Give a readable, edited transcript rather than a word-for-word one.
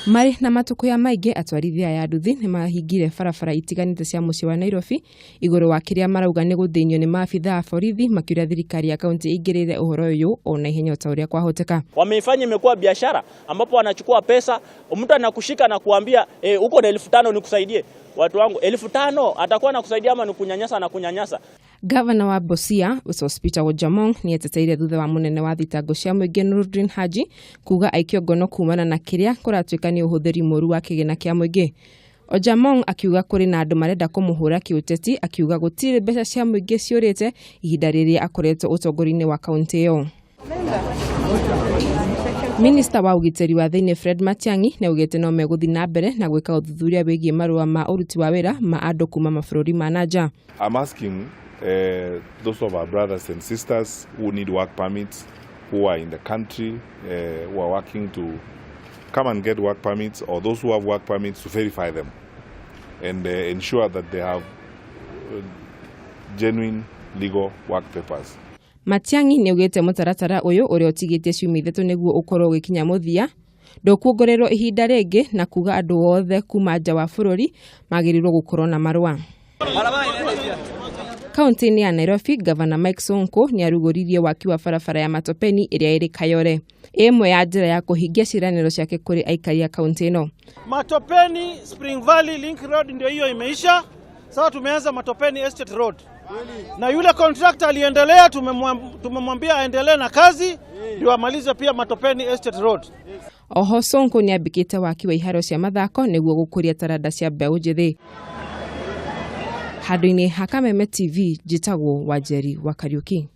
Marĩ na matukũya maingĩ, atwarithia aya a nduthi nĩmahingire barabara itiganĩte cia mũciĩ wa Nairobi igũrũ wa kĩrĩa marauga nĩ gũthĩnio nĩ maabitha a borithi, makĩũria thirikari ya kaunti ĩingĩrĩre ũhoro ũyũ o na ihenya o ta ũrĩa kwahoteka. Wameifanya imekuwa biashara ambapo wanachukua pesa, mtu anakushika na kuambia uko na 5,000 nikusaidie. Watu wangu, 5,000 atakuwa anakusaidia ama ni kunyanyasa na kunyanyasa? Gavana wa Busia Sospeter Ojamong nĩeteteire thutha wa mũnene wa thitango cia mũingĩ Nurdin Haji kuga aikio ngono kumana na kĩrĩa kũratuĩka nĩ ũhũthĩri mũru wa kĩgĩna kĩa mũingĩ. Ojamong akiuga kũrĩ na andũ marenda kũmũhũra kĩũteti, akiuga gũtirĩ mbeca cia mũingĩ ciũrĩte ihinda rĩrĩa akoretwo ũtongoria-inĩ wa kaunti ĩyo. Minista wa ũgitĩri wa thĩinĩ Fred Matiang'i nĩaugĩte no megũthiĩ na mbere na gwĩka ũthuthuria wĩgiĩ marũa ma ũruti wa wĩra ma andũ kuma mabũrũri ma na nja. I'm asking those of our brothers and sisters who need work permits, who are in the country, who are working to come and get work permits, or those who have work permits to verify them and ensure that they have genuine legal work papers. Matiang'i nĩaugĩte mũtaratara ũyũ ũrĩa ũtigĩtie ciumia 3 nĩguo ũkorwo ũgĩkinya mũthia ndũkuongererwo ihinda rĩngĩ, na kuga andũ othe kuma nja wa bũrũri magĩrĩirwo gũkorwo na marũa. Kaunti-inĩ ya Nairobi, Gavana Mike Sonko nĩarugũririe waki wa barabara ya Matopeni ĩrĩa ĩrĩ Kayole, ĩmwe ya njĩra ya kũhingia ciĩranĩro ciake kũrĩ aikari a kaunti ĩno. Matopeni Spring Valley Link Road ndio hiyo imeisha. Sasa tumeanza Matopeni Estate Road. Na yule contractor aliendelea, tumemwambia aendelee na kazi ndio amalize pia Matopeni Estate Road. Oho Sonko nĩambĩkĩte waki wa iharo cia mathako nĩguo gũkũria taranda cia mbeũ njĩthĩ. Handũ-inĩ ha Kameme TV, njĩtagwo Wanjeri wa Kariuki.